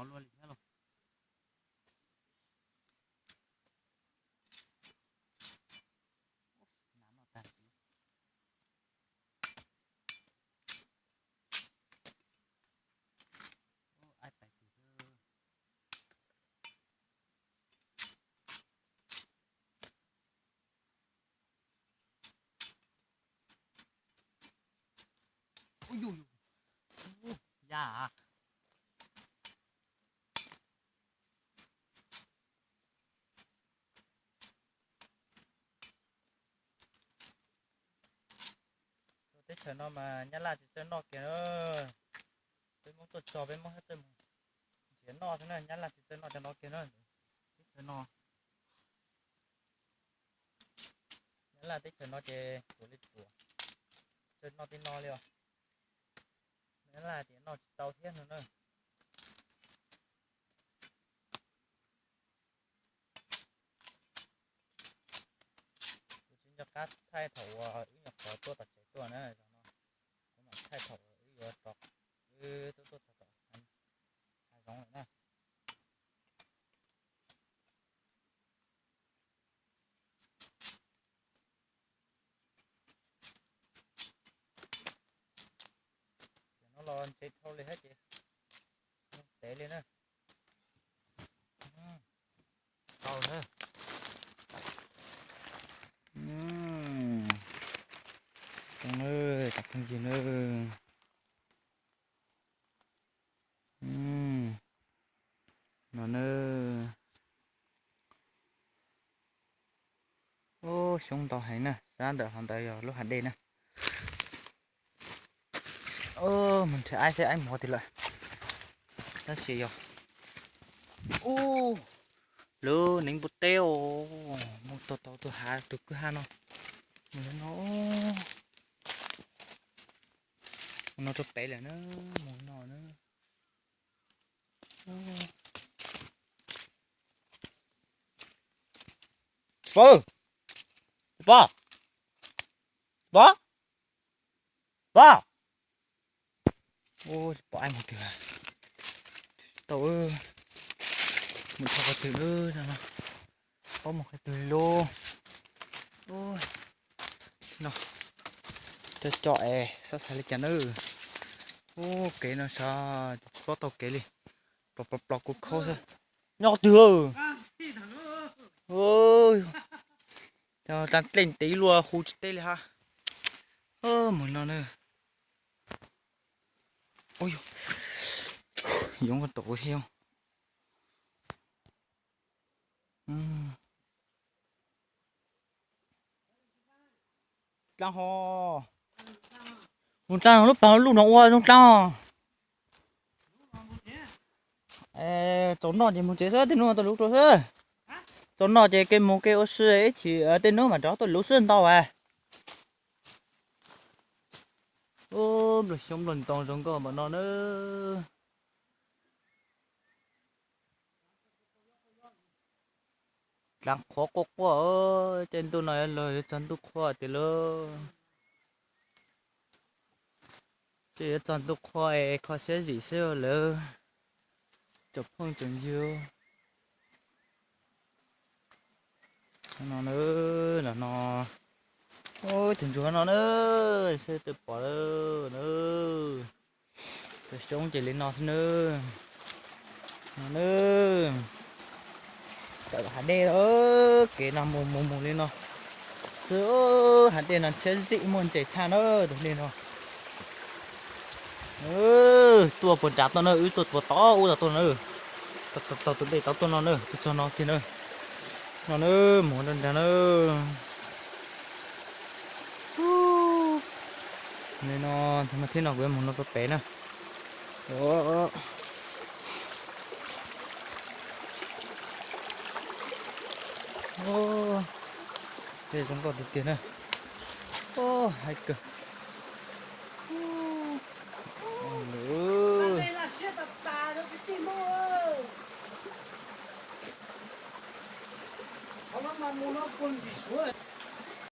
luaj li thiab lauj. Nav noj tag. Ub, aib pais tus xwb. Ub, yus, yus. Ub, ya. Tuaj teb chaws no mas nyab laj tsis txawj noj kiag na. Peb Hmoob tuaj tso peb Hmoob thiaj txawj mus nrhiav noj xwb na, nyab laj tsis txawj noj cov no kiag na. Teb chaws no, nyab laj teb chaws no ces ruam li ruam, txawj noj tej no li os. Nyab laj tias noj tsis tau thiab no na. Kuv tsis nco qab thaij thaum uas wb nyuam qhuav tuaj tom tsev tuaj na, zaum no kuv mam thaij thaum wb yuav rov, wb tuaj tuaj txog tom hav zoov lawm na. Ces no los ntse dhau li thiab ces tev li na. Tau na. Tau na, cov phooj ywg na. No na. Ub, xyoob ntau heev na, sab ntawm hauv ntawd yog lub hav dej na. Mus nrhiav aib seb aib mus qhov twg lawm. Tab sis yog, ub, lub neev npua teb os, mus tau tau tus hav tus kwj ha no. Mus no, mus no rau pem lawm na, mus no na. Pov, pov, pov, pov. Ub, tsis pom aib mus twg. Tsis tau, mus dhau qhov twg no, paub mus qhov twg li lauj. No, cov cov es xav xav li cas na. Ub, kev no sav tsis paub tau kev li. Plos plos plos kuv khaub xwb. Nyob qhov twg? Cov dleej ntev luaj hu tsis teb li hab. Mus no na. Yoov koj tom kuv thiab. Dlaab ho, mus dlaab lub pas lub no ua zoo dlaab. Txaus noj ces mus tsev xwb, tej nub tau luv rau xwb. Txaus noj ces kev mus kev ua si ib chim tej nub mam rov tuaj luv xwb ntau as. Ub, nplooj xyoob nplooj ntoo zoo nkauj npaum no na. Dlaab qhuav quaj quaj, tej ntuj no yuav luag yuav txog ntuj qhua tiag lauj. Tej yuav txog ntuj qhua es kho siab zim xwb lawm. Tsoom phooj tsoom ywg, no na, no, tus ntsuag no na, seb twb pom na. Cov xyoob ces li no xwb na. No na, tawm hav dej, kev no mus mus mus li no xwb. Hav dej no siab zim muaj ntses tshaj na tus dej no. Tuaj puag nrad tuaj na, wb tuaj puag tod ub tod tuaj na. Taug tus dej tod tuaj no na, tuaj txog no kiag na. No na, mus rau nrad na. Li no, no thiab no kuv yuav mus no rau pem na. Tej zoo nkauj tiag tiag na. Haib kawg.